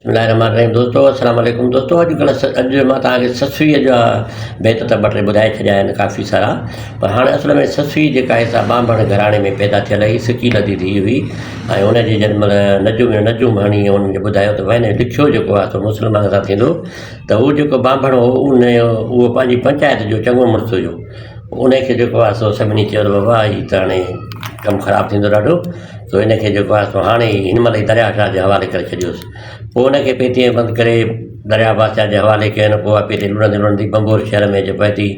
بسم الله الرحمن الرحيم دوستو السلام عليڪم دوستو اڄ ڪلهه اڄ مان توهان کي سسئي جا بيت ته ٻه ٽي ٻڌائي ڇڏيا آهن ڪافي سارا پر هاڻي اصل ۾ سسئي جيڪا آهي سا ٻانڀڻ گهراڻي ۾ پيدا ٿيل هئي سڪيل جي ڌيء هئي ۽ ان جي جنهن مهل نجوم نجوم هڻي ان کي ٻڌايو ته ڀائي لکيو جيڪو آهي سو مسلمان سان ٿيندو ته هو جيڪو ٻانڀڻ هو ان اهو پنهنجي پنچائت جو چڱو مڙس هيو ان کي جيڪو آهي سو سڀني چيو ته بابا هي ته هاڻي ڪم خراب ٿيندو ڏاڍو سو ان کي جيڪو آهي سو هاڻي ئي هن مهل ئي درياء شاهه جي حوالي ڪري ڇڏيوس. پوء ان کي پيتيء ۾ بند ڪري درياء بادشاهه جي حوالي ڪين. پوء اها پيتي لڙندي لڙندي ڀنڀور شهر ۾ اچي پهتي.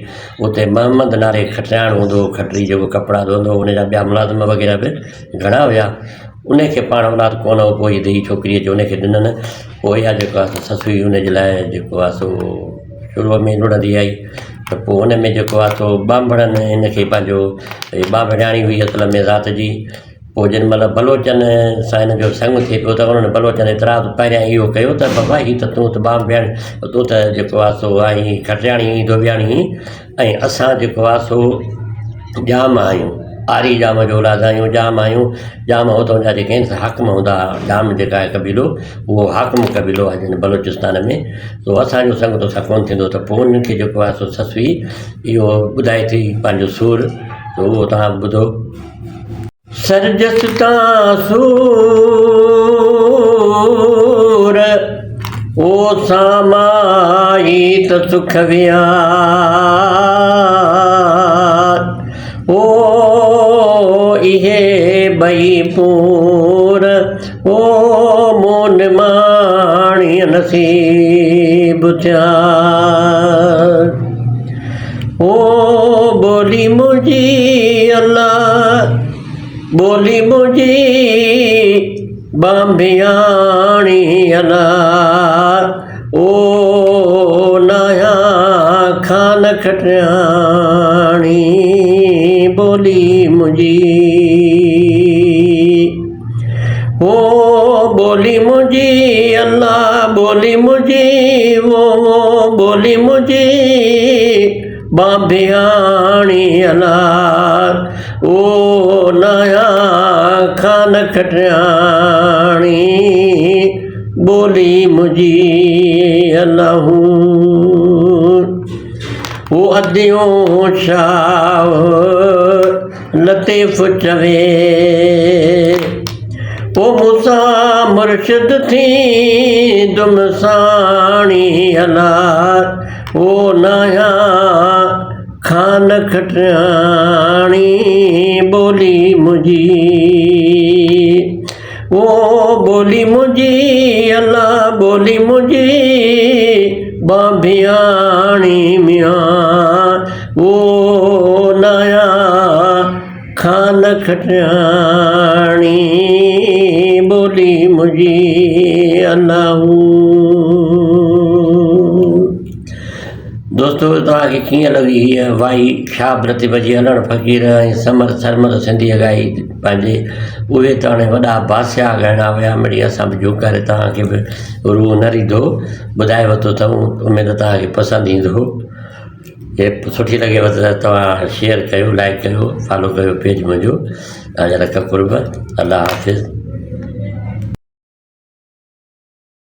اتي محمد نالي کٽرياڻ هوندو هو. کٽري جيڪو ڪپڙا ڌوئندو هو. ان جا ٻيا ملازم وغيره به گهڻا هيا. ان کي پاڻ اولاد ڪونه هو. پوء هيء ڌيء ڇوڪري اچي ان کي ڏنن. پوء اها جيڪو آهي سو سسئي ان جي لاء جيڪو آهي سو شروع ۾ لڙندي آئي ته پوء ان ۾ جيڪو آهي سو ٻانڀڻن هن کي پنهنجو ٻانڀڻياڻي هئي اصل ۾ ذات جي پوء جنهن مهل بلوچن سان هن جو سڱ ٿئي پيو ته انهن بلوچن اعتراض پهريان اهو ڪيو ته بابا هي ته تون ته ٻانڀڻ تون ته جيڪو آهي سو آهين کٽياڻي ڌوٻياڻي ۽ اسان جيڪو آهي سو ڄام آهيون آري ڄام جو اولاد آهيون ڄام آهيون ڄام هتان جا جيڪي آهن سي حاڪم هوندا هئا ڄام جيڪا آهي قبيلو اهو حاڪم قبيلو آهي جن بلوچستان ۾ سو اسان جو سڱ توسان ڪونه ٿيندو ته پوء انهن کي جيڪو آهي سو سسئي اهو ٻڌائي ٿي پنهنجو سور ته اهو توهان به ٻڌو. سرجس تان سور، او سامائي ته سک ويا، او اهي ٻئي پور، او مون نماڻي نصيب ٿيا. او ٻولي منهنجي الله ٻولي منهنجي ٻانڀياڻي الله او ناهيان خان کٽياڻي ٻولي منهنجي او ٻولي منهنجي الله ٻولي منهنجي او ٻولي منهنجي ٻانڀياڻي الله او ناهيان خان کٽياڻي ٻولي منهنجي الله او اديون شاهه لطيف چوي، او مون سان مرشد ٿيندم ساڻي الا، او ناهيان خان کٽياڻي ٻولي منهنجي، او ٻولي منهنجي الا ٻولي منهنجي ٻانڀياڻي ميان. او نايان خان کٽياڻي ٻولي منهنجي الله هو. دوستو توهان کي ڪيئن لڳي هيء وائي شاهه لطيف جي علڻ فقير ۽ ثمر سرمد سنڌيء ڳائي پنهنجي اهي ته هاڻي وڏا بادشاهه ڳائڻا هيا مڙئي اسان به جهونڪاري توهان کي به روح نه ريڌو ٻڌائي ورتو اٿئون اميد توهان کي پسند ايندو. جي سٺي لڳيو ته توهان شيئر ڪيو لائڪ ڪيو فالو ڪيو پيج منهنجو توهان جا لک قرب الله حافظ.